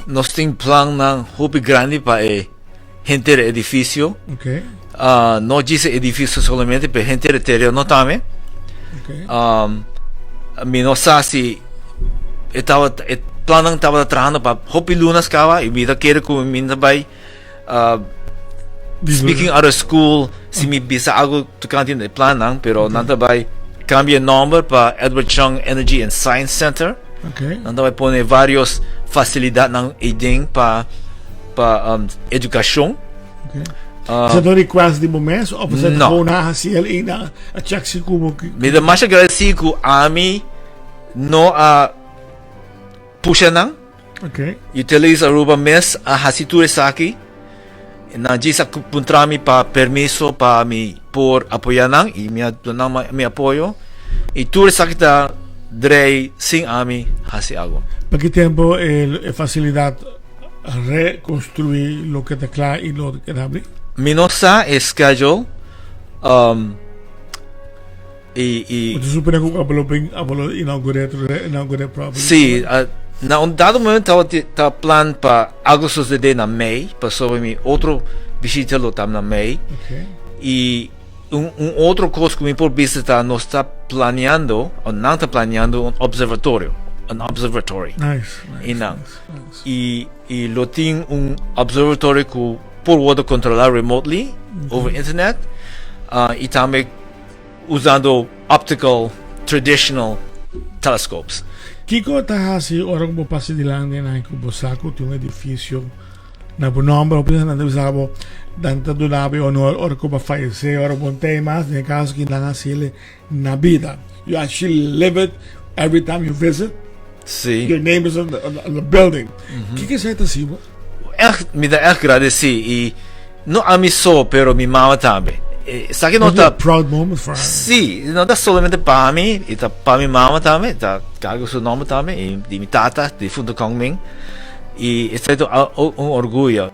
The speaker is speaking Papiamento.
Nos tin plannan hopi grandi pa e henter edificio. No djis e edificio solamente, pero henter e tereno tambe. Mi no sa si e tabata e plannan tabata trahando pa hopi lunas caba y mi ta kere cu mi ta bay speaking out of school si mi bisa algo tocante e plannan, pero nan ta bay cambia e nomber pa Edward Chang Energy and Science Center. Nan ta bay pone varios facilidadnan eyden pa pa educacion. Esaki ta un request di bo mes of esaki ta gewoon a haci el y nan a check si cu bo. Mi ta masha agradeci cu ami no a pusha nan. Utilities Aruba mes a haci tur esaki. Nan djis a puntra mi pa permiso pa mi por apoya nan y mi a duna nan mi apoyo. Y tur esaki ta drei sin ami haci algo. Pa ki tempo e facilidad reconstrui loke ta cla y lo keda habri? Mi no sa e schedule. Y, y... Bo ta supone cu abo lo bin, abo lo inaugure, inaugure properly? Sí, na un dado momento tabata ta plan pa algo sucede na mei, pasobra mi otro bishita lo ta na mei. Y un otro cos cu mi por bisa ta nos ta planeando, o nan ta planeando un observatorio, un observatory. Nice, nice, Y nan. nice, nice. Y lo tin un observatory cu por wordo controla remotely over internet, y tambe usando optical traditional telescopes. Kiko ta hasi ora ku bo pasa dilanti nan ku bo sa ku tin un edifisio na bo nomber? Hopi nan ta bisa bo nan ta duna bo e honor ora ku bo a fayesé, ora bo no ta ei mas. Den e kaso ki nan a hasiel na bida. You actually live it every time you visit. Sí. Your name is on the building. Kiko esei ta hasi bo? Echt, mi ta echt gradesí i no ami so pero mi mama tambe. Esaki no ta. A proud moment for her. Sí, no ta solamente pa mi, e ta pa mi mama tambe, ta carga su nomber tambe, i di mi tata, difunto Kong Ming. I esei ta un orguyo.